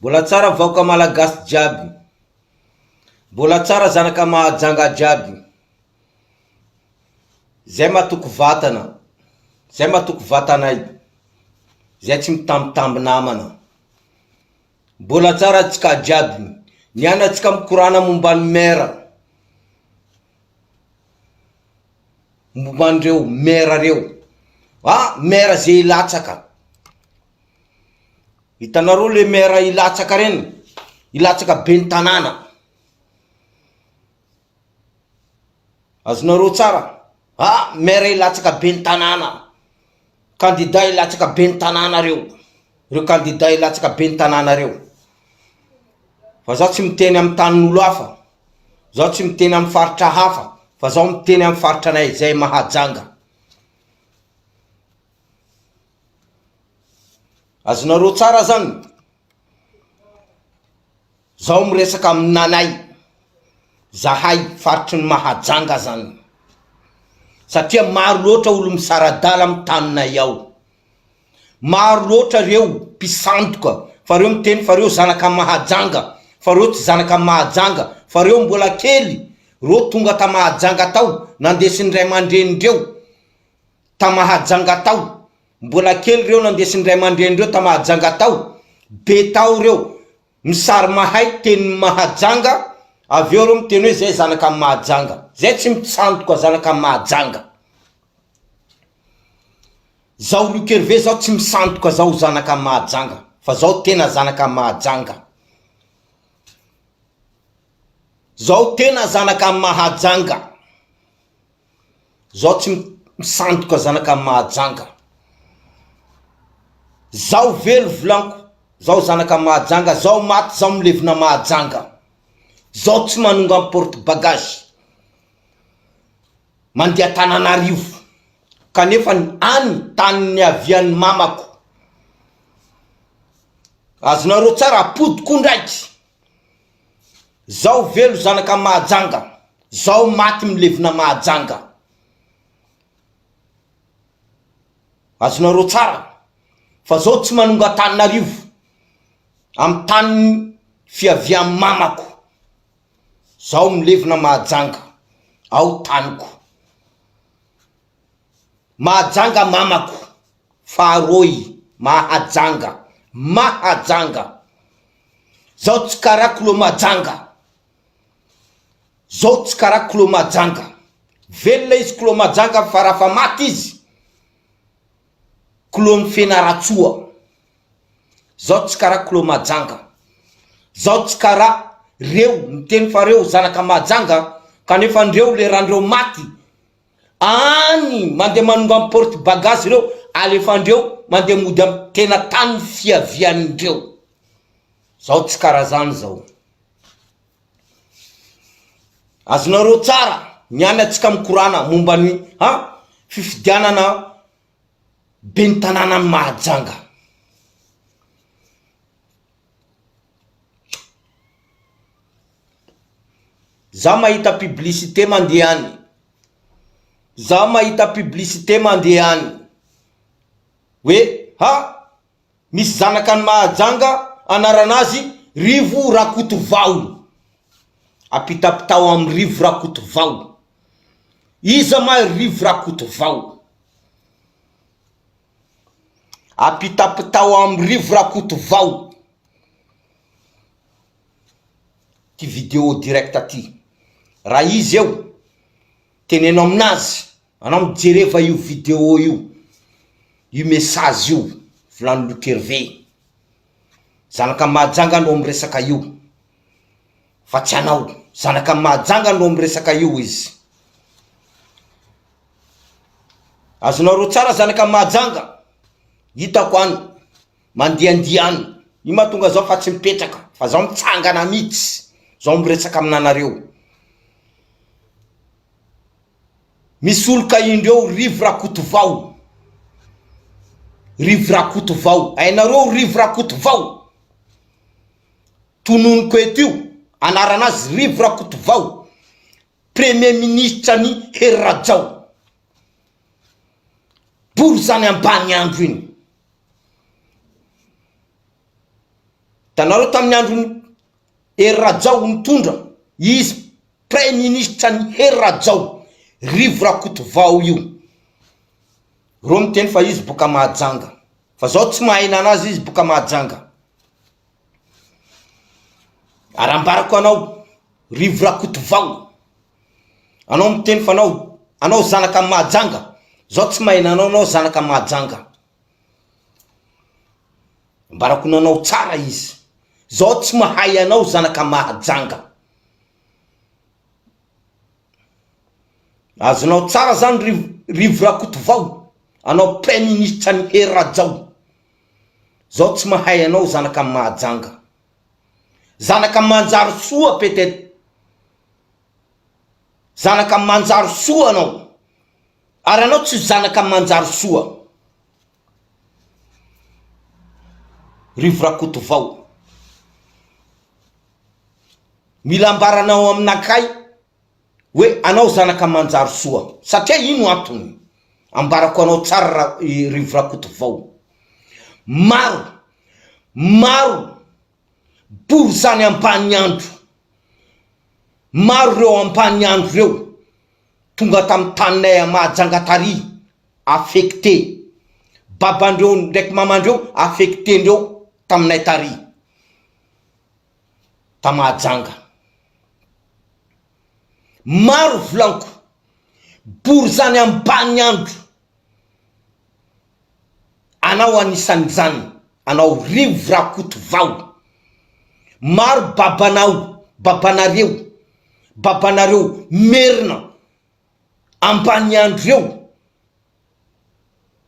Mbola tsara vahoaka malagasy jiaby. Mbola tsara zanaka Mahajanga jiaby. Zay matoky vatana, zay matoky vatanay, zay tsy mitambitamby namana. Mbola tsara antsika jiaby. Niany antsika mikorana momba ny maire. Momba an'ireo maire reo. Ah, maire ze hilatsaka. Hitanareo le maire hilatsaka reny? Hilatsaka ben'ny tanàna. Azonareo tsara? Ah, maire hilatsaka ben'ny tanàna. Candidat hilatsaka ben'ny tanàna reo. Reo candidat hilatsaka ben'ny tanàna reo. Fa zaho tsy miteny amin'ny tanin'olo hafa. Zaho tsy miteny amin'ny faritra hafa. Fa zaho miteny amin'ny faritra anay izay Mahajanga. Azonareo tsara zany? Zaho miresaka aminanay, zahay faritry ny Mahajanga zany. Satria maro loatra olo misaradala am taninay ao. Maro loatra reo mpisandoka fa reo miteny fa reo zanaka Mahajanga, fa reo tsy zanaka Mahajanga, fa reo mbola kely, reo tonga ta Mahajanga tao nandesin'ny ray aman-drenindreo. ta Mahajanga tao, mbola kely reo nandesin'ny ray aman-dreny reo ta Mahajanga tao, be tao reo, misary mahay tenin'i Mahajanga, avy eo reo miteny hoe zay zanaka Mahajanga, zay tsy mitsandoka zanaka Mahajanga, zaho Luc Hervé zao tsy misandoka zaho zanaka Mahajanga, fa zaho tena zanaka Mahajanga, zaho tena zanaka Mahajanga. Zaho tsy misandoka zanaka Mahajanga. Zaho velo volaniko, zaho zanaka Mahajanga, zaho maty zaho milevina Mahajanga. Zaho tsy manongam porte bagage mandeha Antananarivo kanefa ny any tany niavian'ny mamako. Azonareo tsara apodiko ndraiky. Zaho velo zanaka Mahajanga, zaho maty milevina Mahajanga. Azonareo tsara fa zaho tsy manonga Antananarivo amin'ny tany fiavian'ny mamako. Zaho milevina Mahajanga, ao taniko. Mahajanga mamako faharoy Mahajanga Mahajanga Zao tsy karaha klo Majanga Zao tsy karaha klo Majanga Velona izy klo Majanga fa raha fa maty izy klon'i Fianarantsoa Zao tsy karaha klo Majanga Zao tsy karaha reo miteny fa reo zanaka Mahajanga kanefa ndreo le randreo maty Any mandeha manongam porte bagage reo alefandreo mandeha mody am tena tany fiavian'ndreo zao tsy kara zany zao azonareo tsara ny any atsika mikorana momba ny ha fifidianana ben'ny tanànan'i Mahajanga. Za mahita publicité mandeha any, za mahita publicité mandeha any hoe ha misy zanaka any Mahajanga anarana azy Rivo Rakotovao, ampitapitao amin'i Rivo Rakotovao, iza ma Rivo Rakotovao? Ampitapitao amin'i Rivo Rakotovao ty video direct ty, raha izy eo teneno aminazy anao mijereva io video io, io message io volany Luc Hervé, zanaka Mahajanga no miresaka io fa tsy anao, zanaka Mahajanga no miresaka io izy. Azonareo tsara zanaka Mahajanga, hitako any mandiandia any, io mahatonga zao fa tsy mipetraka fa zaho mitsangana mitsy zao miresaka aminanareo. Misy olo kahindreo Rivo Rakotovao, Rivo Rakotovao, hainareo Rivo Rakotovao? Tononiko eto io, anaranazy Rivo Rakotovao. Premier ministre ny Hery Rajao. Bory zany ambany andro iny. Hitanareo tamin'ny andron'i Hery Rajao nitondra, izy Praiminisitra ny Hery Rajao, Rivo Rakotovao io. Reo miteny fa izy boka Mahajanga. Fa zao tsy mahay nanazy izy boka Mahajanga. Ary ambarako anao Rivo Rakotovao, anao miteny fa anao anao zanaka Mahajanga, zao tsy mahay nanao anao zanaka Mahajanga. Ambarako nanao tsara izy. Zao tsy mahay anao zanaka Mahajanga. Azonao tsara zany ry Rivo Rakotovao, anao praiminisitra ny Hery Rajao. Zao tsy mahay anao zanaka Mahajanga. Zanaka manjary soa peut être. Zanaka manjary soa anao. Ary anao tsy zanaka manjary soa. Rivo Rakotovao. Mila ambaranao aminakay hoe anao zanaka manjary soa. Satria ino antony? Ambarako anao tsara ra Rivo Rakotovao. Maro, maro bory zany ambany andro. Maro reo ambany andro reo tonga tam taninay a Mahajanga tary affecté. Babandreo ndraiky mamandreo affecté ndreo taminay tary. Ta Mahajanga. Maro volaniko. Bory zany ambany andro. Anao anisan'izany anao Rivo Rakotovao. Maro babanao, babanareo, babanareo merina ambany andro eo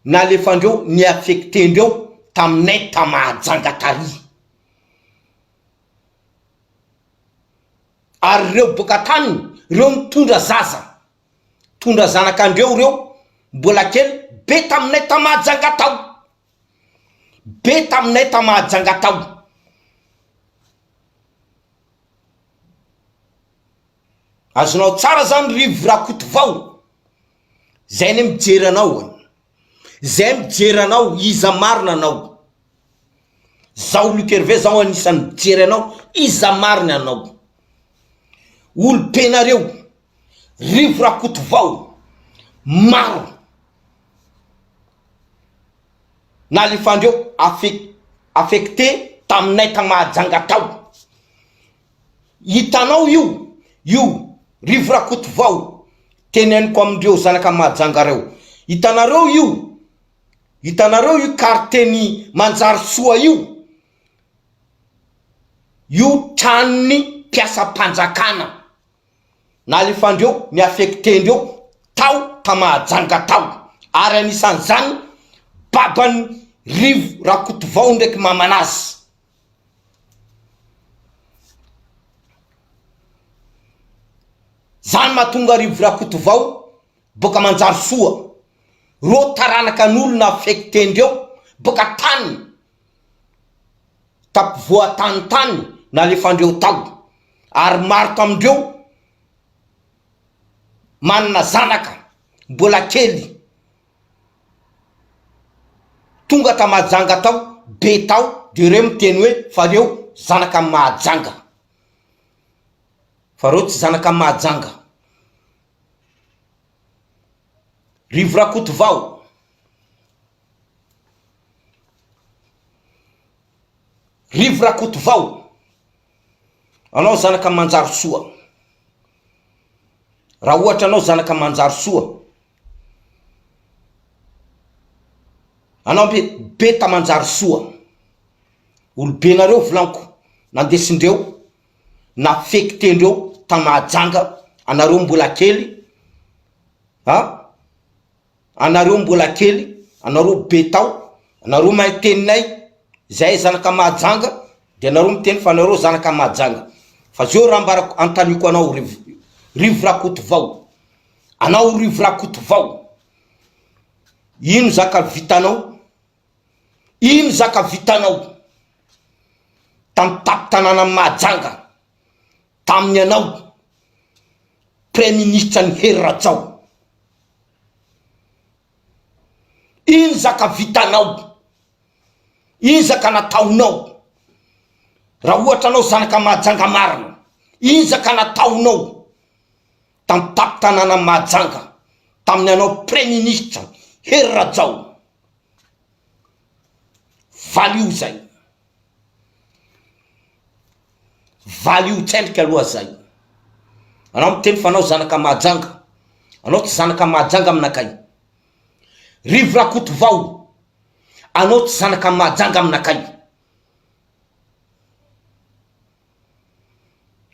nalefandreo ni affectendreo taminay ta Mahajanga tary. Ary reo boka tany reo nitondra zaza Tondra zanakandreo reo mbola kely be taminay ta Mahajanga tao. Be taminay ta Mahajanga tao. Azonao tsara zany Rivo Rakotovao. Zay anie mijery anao e. Zay mijery anao iza marina anao. Zaho Luc Hervé zaho anisan'ny mijery anao iza marina anao. Olobenareo Rivo Rakotovao maro nalefandreo affecté taminay ta Mahajanga tao. Hitanao io io Rivo Rakotovao teneniko amindreo zanaka Mahajanga reo. Hitanareo io hitanareo io quartier-n'i Manjarisoa io io tranon'ny mpiasam-panjakana. Nalefandreo ny affecté-ndreo tao ta Mahajanga tao ary anisan'izany baban'i Rivo Rakotovao ndraiky mamanazy. Zany mahatonga Rivo Rakotovao boka manjary soa reo taranaka an'olona affecté-ndreo boka tany Tampovoantany tany nalefandreo tao ary maro tamindreo manana zanaka mbola kely tonga ta Mahajanga tao be tao de reo miteny hoe fa reo zanaka Mahajanga fa reo tsy zanaka Mahajanga. Rivo Rakotovao. Rivo Rakotovao, anao zanaka manjary soa, raha ohatra anao zanaka manjary soa, anao be be ta manjary soa, olobenareo volaniko nandesindreo nafectendreo ta Mahajanga anareo mbola kely a. Anareo mbola kely, anareo be tao, anareo mahay teninay, zahay zanaka Mahajanga de anareo miteny fa anareo zanaka Mahajanga, fa zeo raha ambarako antaniko anao Rivo Rivo Rakotovao, anao Rivo Rakotovao, ino zaka vitanao, ino zaka vitanao tam tampon-tanànan'i Mahajanga tamin'ny anao Praiminisitra ny Hery Rajao. Ino zaka vitanao? Ino zaka nataonao? Raha ohatra anao zanaka Mahajanga marina, inza ka nataonao tamin'ny tampon-tanànan'i Mahajanga tamin'ny anao Praiminisitra Hery Rajao? Valio zay. Valio tsendriky aloha zay. Anao miteny fa anao zanaka Mahajanga, anao tsy zanaka Mahajanga aminakay. Rivo Rakotovao, anao tsy zanaka Mahajanga aminakay.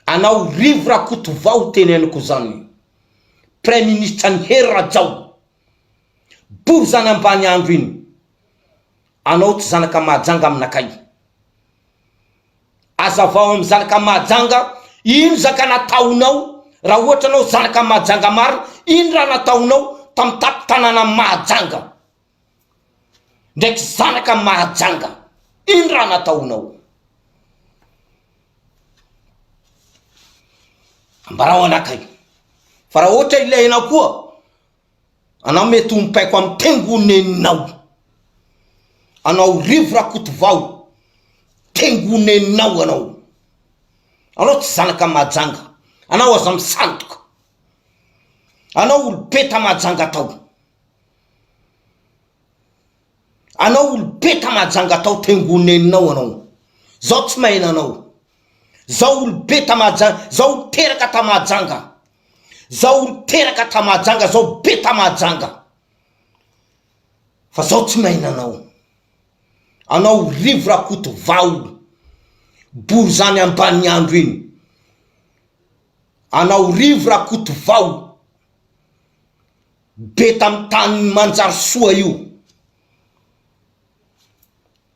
Anao Rivo Rakotovao teneniko zany, Praiminisitra ny Hery Rajao, bory zany ambany andro iny, anao tsy zanaka Mahajanga aminakay. Azavao am zanaka Mahajanga ino zaka nataonao raha ohatra anao zanaka Mahajanga marina ino raha nataonao tam tapo tanàna Mahajanga ndraiky zanaka Mahajanga ino raha nataonao ambarao anakay fa raha ohatra ilainao koa Anao mety ho mipaiko amin'ny tengo neninao. Anao Rivo Rakotovao, tengo neninao anao. Anao tsy zanaka Mahajanga, anao aza misandoka. Anao olobe ta Mahajanga tao. Anao olobe ta Mahajanga tao, tengo neninao anao. Zaho tsy mahena anao. Zaho olobe ta Mahajanga, zaho teraka ta Mahajanga. Zao olo teraka ta Mahajanga zao be ta Mahajanga fa zao tsy mahay nanao anao Rivo Rakotovao bory zany ambany andro iny anao Rivo Rakotovao be tam tany manjary soa io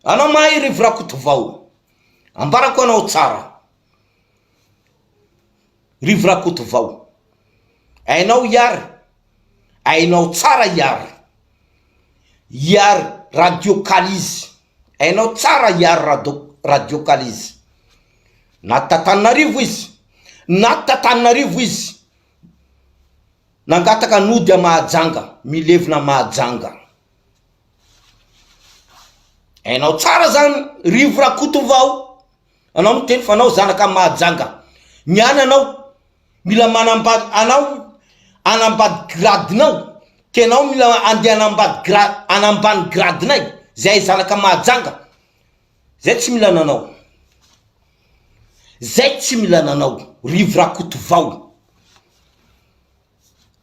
anao mahay Rivo Rakotovao ambarako anao tsara Rivo Rakotovao. Hainao Iary, hainao tsara Iary. Iary Radio Kalizy, hainao tsara Iary Radio Radio Kalizy. Na t'Antananarivo izy, na t'Antananarivo izy, nangataka nody a Mahajanga, milevina Mahajanga. Hainao tsara zany Rivo Rakotovao. Anao miteny fa anao zanaka Mahajanga. Ny any anao mila manambady anao anambady gradinao ke anao mila andeha anambady gra anambany gradinay zay zanaka Mahajanga zay tsy mila nanao zay tsy mila nanao Rivo Rakotovao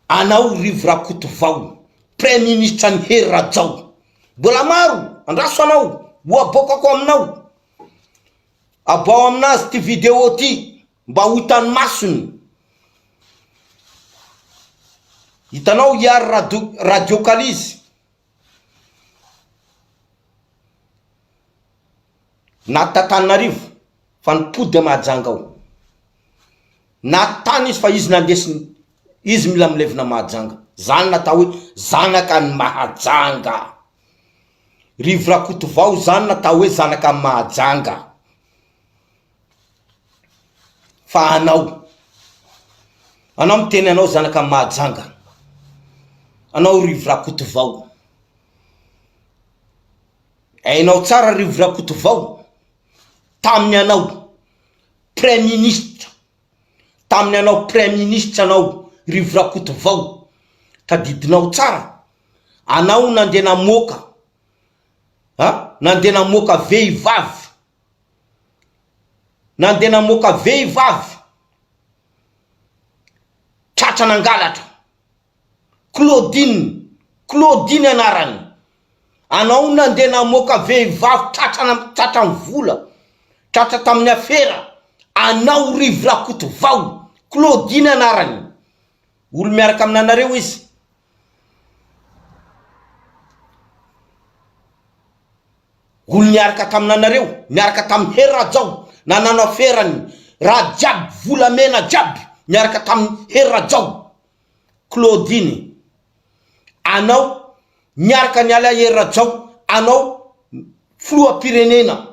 anao Rivo Rakotovao Praiminisitra ny Hery Rajao mbola maro andraso anao ho aboakako aminao Aboaho aminazy ty video ty mba ho hitan'ny masony. Hitanao hiary radio radio kalizy. Na t'Antananarivo fa nipody a Mahajanga ao. Na tany izy fa izy nandesiny izy mila milevina Mahajanga. Zany natao hoe zanaka ny Mahajanga. Rivo Rakotovao zany natao hoe zanaka Mahajanga fa anao anao miteny anao zanaka Mahajanga anao Rivo Rakotovao hainao tsara Rivo Rakotovao tamin'ny anao praiminisitra tamin'ny anao praiminisitra anao Rivo Rakotovao tadidinao tsara Anao nandeha namoaka a, nandeha namoaka vehivavy, nandeha namoaka vehivavy, tratra nangalatra, Claudine, Claudine anarany, anao nandeha namoaka vehivavy tratra na- tratran'ny vola, tratra tamin'ny afera, anao Rivo Rakotovao, Claudine anarany, olo miaraka aminanareo izy. Olo niaraka taminanareo, niaraka tamin'i Hery Rajao, nanano aferany raha jiaby volamena jiaby niaraka tamin'i Hery Rajao, Claudine, anao niaraka niala Hery Rajao, anao filoham-pirenena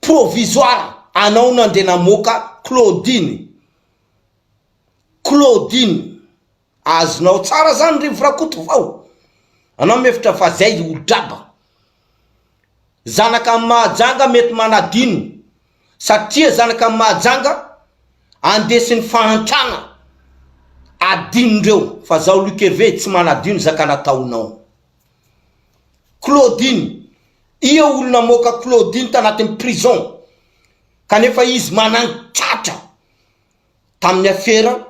provisoire, anao nandeha namoaka Claudine. Claudine, azonao tsara zany Rivo Rakotovao, anao mihevitra fa zay olo draba. Zanaka Mahajanga mety manadino satria zanaka Mahajanga andesin'ny fahantrana adinondreo fa zaho Luc Hervé tsy manadino zaka nataonao. Claudine, ia olo namoaka Claudine tanatin'ny prison kanefa izy manan-tratra tamin'ny afera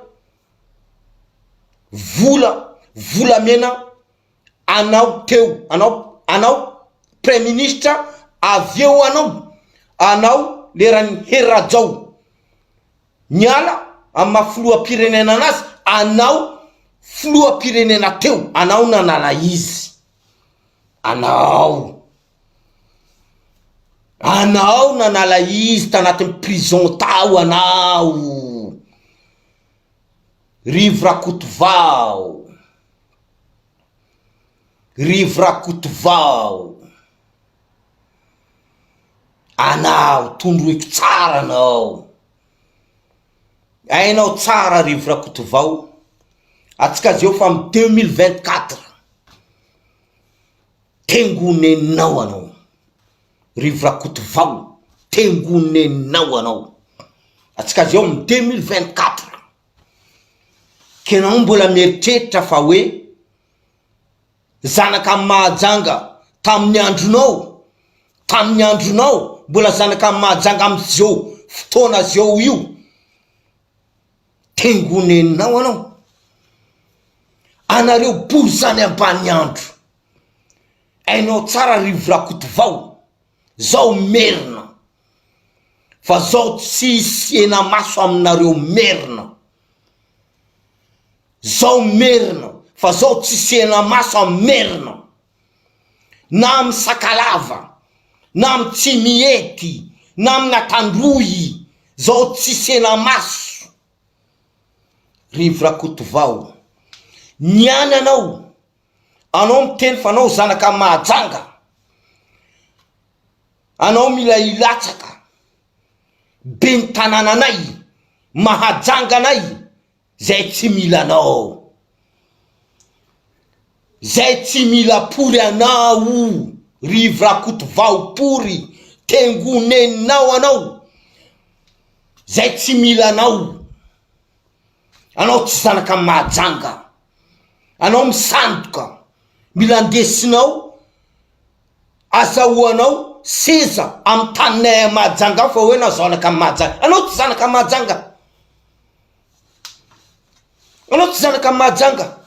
vola volamena anao teo anao anao praiministra avy eo anao anao leran'i Hery Rajao niala amin'ny maha filoham-pirenena anazy anao filoham-pirenena teo anao nanala izy anao anao nanala izy tanatin'ny prison tao anao Rivo Rakotovao Rivo Rakotovao Anao tondroiko tsara anao Hainao tsara Rivo Rakotovao Atsika zeo fa am 2024 Tengoneninao anao Rivo Rakotovao Tengoneninao anao Atsika zeo am 2024 K'enao mbola mieritreritra fa hoe zanaka an'i Mahajanga tamin'ny andronao, tamin'ny andronao, mbola zanaka an'i Mahajanga amin'izao fotoana zao io, tengoneninao anao, anareo borizany ambany andro, hainao tsara Rivo Rakotovao, zao merina, fa zao tsisy henamaso aminareo merina. Zao merina fa zao tsisy henamaso am merina na am sakalava na am tsimihety na am natandroy zao tsisy henamaso Rivo Rakotovao niany anao anao miteny fa anao zanaka Mahajanga anao mila hilatsaka ben'ny tanànanay Mahajanga anay Zay tsy mila anao. Zay tsy mila pory anao Rivo Rakotovao pory tengoneninao anao Zay tsy mila anao Anao tsy zanaka Mahajanga Anao misandoka Mila andesinao Azahoanao seza am taninay a Mahajanga ao fa hoe anao zanaka Mahajanga Anao tsy zanaka Mahajanga Anao tsy zanaka Mahajanga.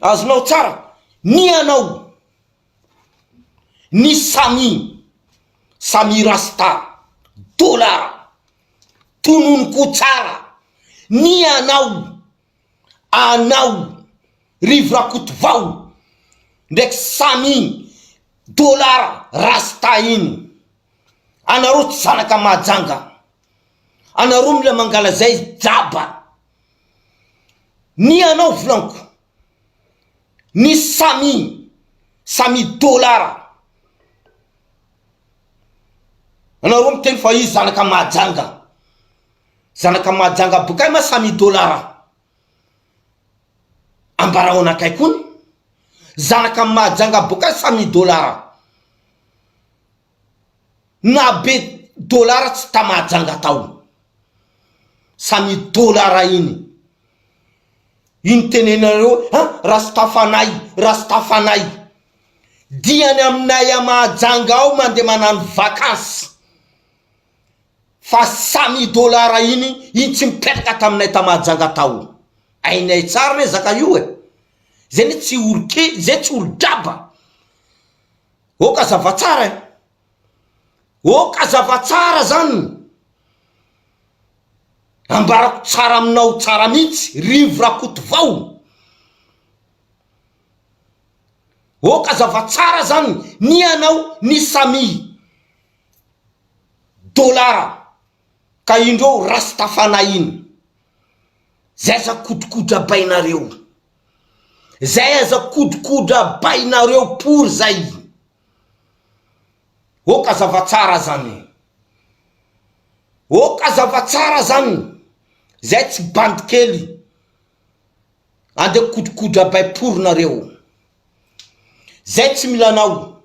Azonao tsara ny anao ny Samy, Samy Rasta, dolara, tononiko tsara ny anao, anao Rivo Rakotovao ndraiky Samy dolara Rasta iny. Anareo tsy zanaka Mahajanga. Anareo mila mangala zay jaba. Ny anao volaniko. Ny samy samy dolara. Anareo miteny fa izy zanaka Mahajanga. Zanaka Mahajanga bokay ma samy dolara. Ambarao anakay koa ny zanaka Mahajanga bokay samy dolara. Na be dolara tsy ta Mahajanga tao. Samy dolara iny. Iny tenenareo ha rastafanay rastafanay. Dia any aminay a Mahajanga ao mandeha manano vakansy. Fa samy dolara iny, iny tsy mipetraka taminay ta Mahajanga tao. Hainay tsara re zaka io e. Zay anie tsy olo kely, zay tsy olo draba. Ok azava tsara e! Ok azava tsara zany! Ambarako tsara aminao tsara mihitsy Rivo Rakotovao! Ok azava tsara zany ny anao ny Samia dolara ka indreo rastafana iny zay aza kotrokotrabainareo Zay aza kodrokodra bainareo pory zay. Ok azava tsara zany. Ok azava tsara zany. Zay tsy bandy kely. Andeha kodrokodra bay pory nareo. Zay tsy mila anao.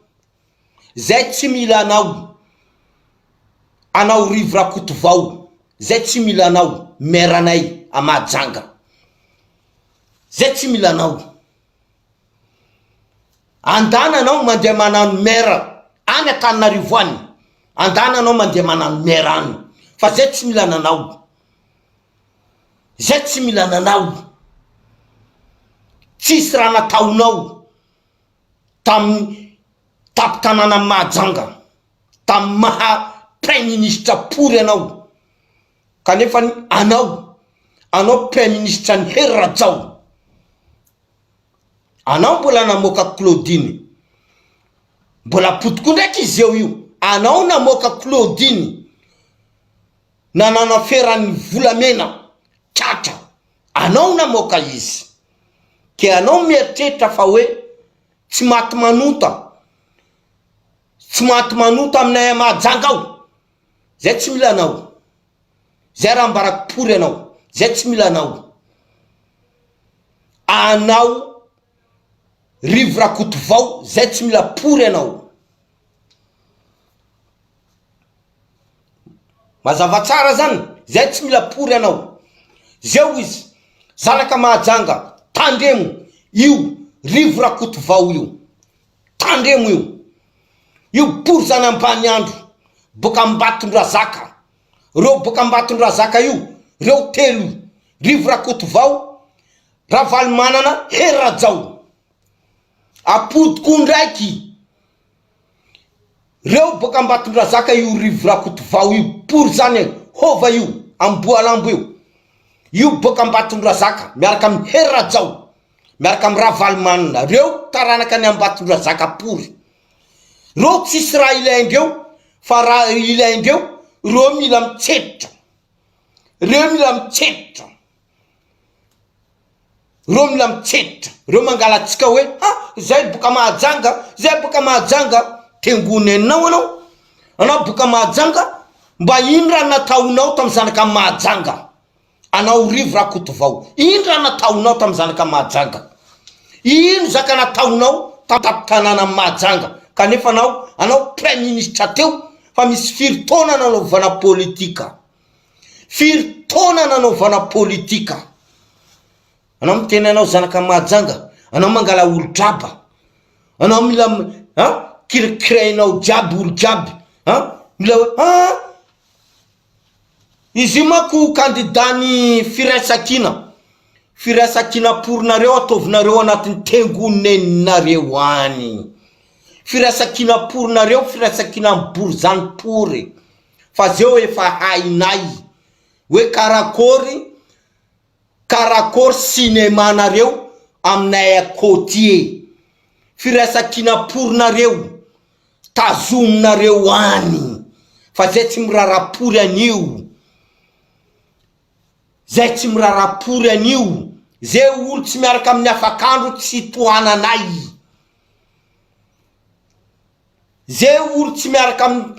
Zay tsy mila anao. Anao Rivo Rakotovao. Zay tsy mila anao maire anay a Mahajanga. Zay tsy mila anao. Andana anao mandeha manano maire any Antananarivo any. Andana anao mandeha manano maire any. Fa zay tsy mila anao. Zay tsy mila anao. Tsisy raha nataonao tamin'ny tampon-tanànan'i Mahajanga, tamin'ny maha praiminisitra pory anao. Kanefa anao, anao praiminisitra an'i Hery Rajao. Anao mbola namoaka Claudine. Mbola potiko ndraiky izy eo io. Anao namoaka Claudine. Nanana feran'ny volamena tratra. Anao namoaka izy. Ke anao mieritreritra fa hoe tsy maty manota. Tsy maty manota aminay a Mahajanga ao. Zay tsy mila anao. Zay raha ambarako pory anao. Zay tsy mila anao. Anao Rivo Rakotovao zay tsy mila pory anao. Mazava tsara zany, zay tsy mila pory anao. Zeo izy, zanaka Mahajanga, tandremo io Rivo Rakotovao io. Tandremo io. Io pory zany ambany andro, boka Ambatondrazaka. Reo boka Ambatondrazaka io, reo telo, Rivo Rakotovao, Ravalomanana, Hery Rajao. Apodiko ndraiky. Reo boka Ambatondrazaka io Rivo Rakotovao io, pory zany hova io, Amboalambo io. Io boka Ambatondrazaka miaraka amin'i Hery Rajao, miaraka amin'i Ravalomanana, reo taranaka ny Ambatondrazaka pory. Reo tsisy raha ilaindreo fa raha ilaindreo reo mila mitsetra. Reo mila mitsetra. Reo mila mitsetra. Reo mangala antsika hoe ha zay boka Mahajanga, zay boka Mahajanga. Tengonenao anao. Anao boka Mahajanga, mba ino raha nataonao tamin'ny zanaka Mahajanga? Anao Rivo Rakotovao, ino raha nataonao tamin'ny zanaka Mahajanga? Ino zaka nataonao tamin'ny tanànan'i Mahajanga? Kanefa anao, anao praiminisitra teo fa misy firy taona nanaovana politika? Firy taona nanaovana politika? Anao miteny anao zanaka Mahajanga, anao mangala olo draba, anao mila an kirakirainao jiaby olo jiaby an, mila hoe an izy io manko candidat ny firaisankina, firaisankina porinareo ataovinareo anatin'ny tengoneninareo any, firaisankina porinareo firaisankina miborizany pory, fa zeo efa hainay hoe karakôry Karakôry cinéma nareo aminay akô ty e! Firaisankina pory nareo tazominareo any fa zay tsy miraharaha pory an'io, zay tsy miraharaha pory an'io, ze olo tsy miaraka amin'ny afakandro tsy tohananay, ze olo tsy miaraka am.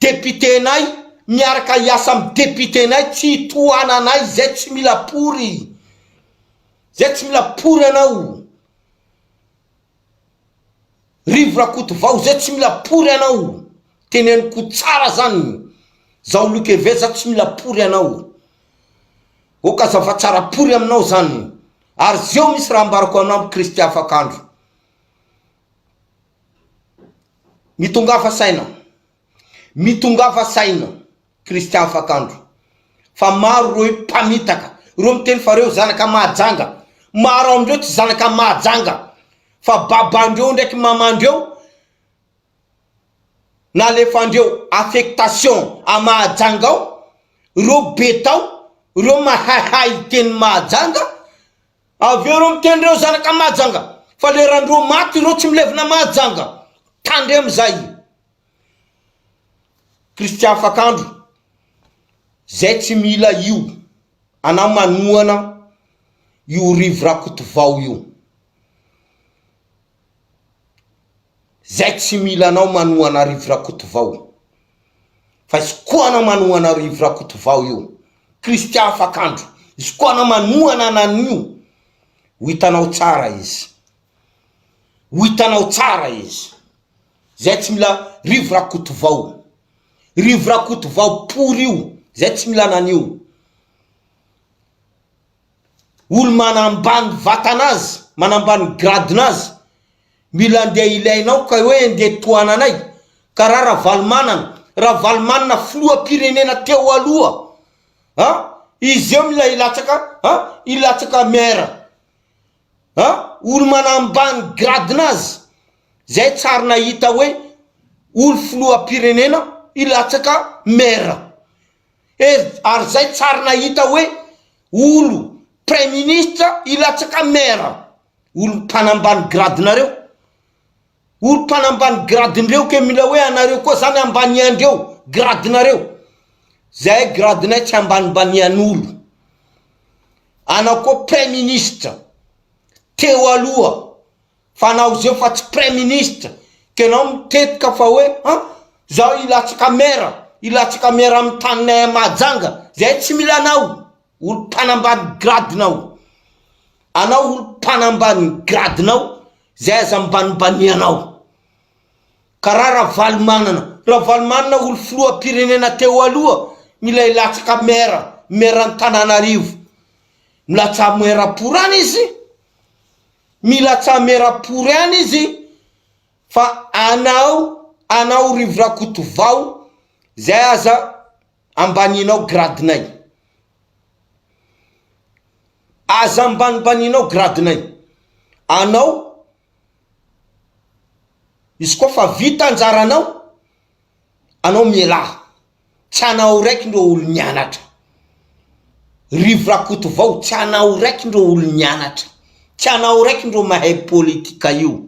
Député-nay miaraka hiasa am député-nay tsy tohananay zay tsy mila pory zay tsy mila pory anao Rivo Rakotovao zay tsy mila pory anao teneniko tsara zany zaho Luc Eve za tsy mila pory anao ok azava tsara pory aminao zany ary zeo misy raha ambarako anao Christian Afakandro Mitongava saina, mitongava saina Christian Afakandro fa maro reo mpamitaka, reo miteny fa reo zanaka Mahajanga, maro amindreo tsy zanaka Mahajanga fa babandreo ndraiky mamandreo nalefandreo affectation a Mahajanga ao, reo be tao, reo mahaihay teny Mahajanga, Avy eo reo miteny reo zanaka Mahajanga fa leran-dreo maty ireo tsy milevina Mahajanga. Tandremo zay. Christian Afakandro, zay tsy mila io anao manohana io Rivo Rakotovao io. Zay tsy mila anao manohana Rivo Rakotovao. Fa izy koa anao manohana Rivo Rakotovao io. Christian Afakandro, izy koa anao manohana anan'io, ho hitanao tsara izy. Ho hitanao tsara izy. Zay tsy mila Rivo Rakotovao. Rivo Rakotovao pory io, zay tsy mila ananio. Olo manambany vatanazy, manambany grade-nazy, mila andeha ilainao ka hoe andeha tohananay, karaha Ravalomanana, Ravalomanana filoham-pirenena teo aloha, an, izy eo mila hilatsaka an, hilatsaka maire. A! Olo manambany grade-nazy zay tsary nahita hoe olo filoham-pirenena hilatsaka maire. E ary zay tsary nahita hoe olo praiministre hilatsaka maire. Olo mpanambany grade-nareo. Olo mpanambany grade-ndreo ke mila hoe anareo koa zany ambaniandreo grade-nareo. Zahay grade-nay tsy ambanimbanian'olo. Anao koa praiministre teo aloha fa anao zeo fa tsy praiministre ke anao mitetika fa hoe an zaho hilatsaka maire hilatsaka maire amin'ny taninay a Mahajanga zay tsy mila anao olo mpanambany grade nao anao olo mpanambany grade nao zay aza ambanimbanianao Karaha Ravalomanana, Ravalomanana olo filoham-pirenena teo aloha mila hilatsaka maire, maire Antananarivo, milatsaha maire pory any izy, milatsaha maire pory any izy fa anao, anao Rivo Rakotovao zay aza ambaninao grade-nay, aza ambanimbaninao grade-nay, anao Izy koa fa vita anjaranao, anao mialà, tsy anao raiky ndreo olo nianatra, Rivo Rakotovao tsy anao raiky ndreo olo nianatra, tsy anao raiky ndreo mahay politika io,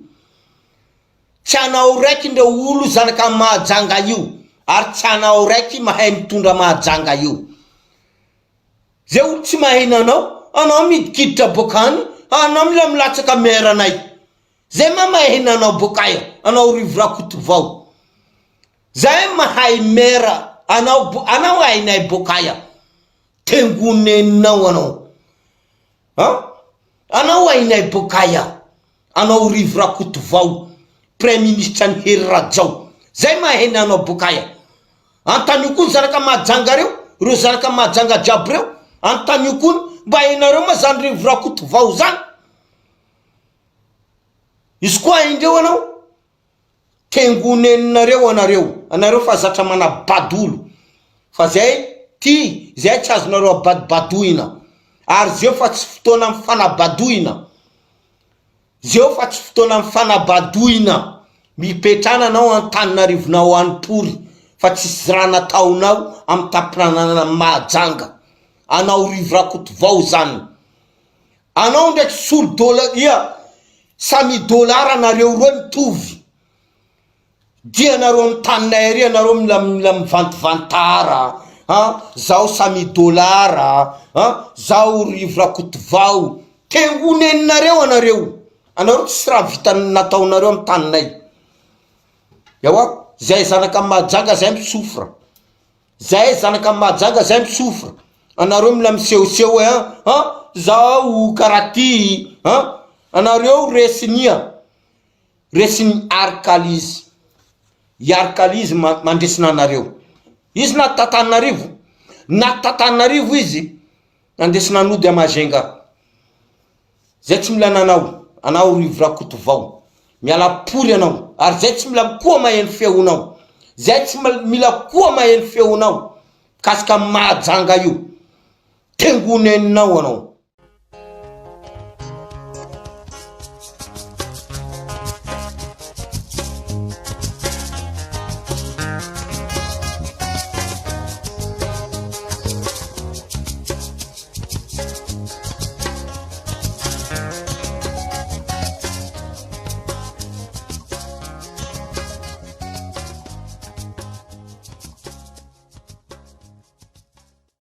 tsy anao raiky ndreo olo zanaka Mahajanga io, ary tsy anao raiky mahay mitondra Mahajanga io. Zay olo tsy mahay nanao, anao midikiditra boaka any, anao mila milatsaka maire anay. Zay ma mahay nanao boaka aia, anao Rivo Rakotovao. Zay mahay maire anao anao hainay boaka aia. Tengoneninao anao. An? Anao hainay boaka aia. Anao Rivo Rakotovao, Praiministra an'i Hery Rajao. Zay mahay nanao boaka aia. Antanio koa ny zanaka Mahajanga reo, reo zanaka Mahajanga jiaby reo, antanio koa ny, mba hainareo ma zany Rivo Rakotovao zany? Izy koa haindreo anao, tengoneninareo anareo, anareo fa zatra manabado olo, fa zay ty, zay tsy azonareo abadobadoina, ary zeo fa tsy fotoana mifanabadoina. Zeo fa tsy fotoanan'ny fanabadoina mipetrana anao Antananarivonao any pory fa tsisy raha nataonao am tampinanana Mahajanga anao Rivo Rakotovao zany anao ndraiky solo dola ia samy dollar nareo roe mitovy Dia nareo am taninay ary anareo mila mila mivantivantara an, zaho samy dollar an, zaho Rivo Rakotovao, tengoneninareo anareo, anareo tsisy raha vita nataonareo am taninay, ewa zay zanaka Mahajanga zay mi-souffre, zay zanaka Mahajanga zay mi-souffre, anareo mila misehoseho hoe an an zaho karaha ty an, anareo resinia. Resin'i Arkalizy. I Arkalizy mandresina anareo. Izy na t'Antananarivo, na t'Antananarivo izy nandesina anody à Majunga. Zay tsy mila nanao, anao Rivo Rakotovao. Miala pory anao, ary zay tsy mila koa maheno feonao. Zay tsy mila koa maheno feonao mikasika an'i Mahajanga io. Tengoneninao anao.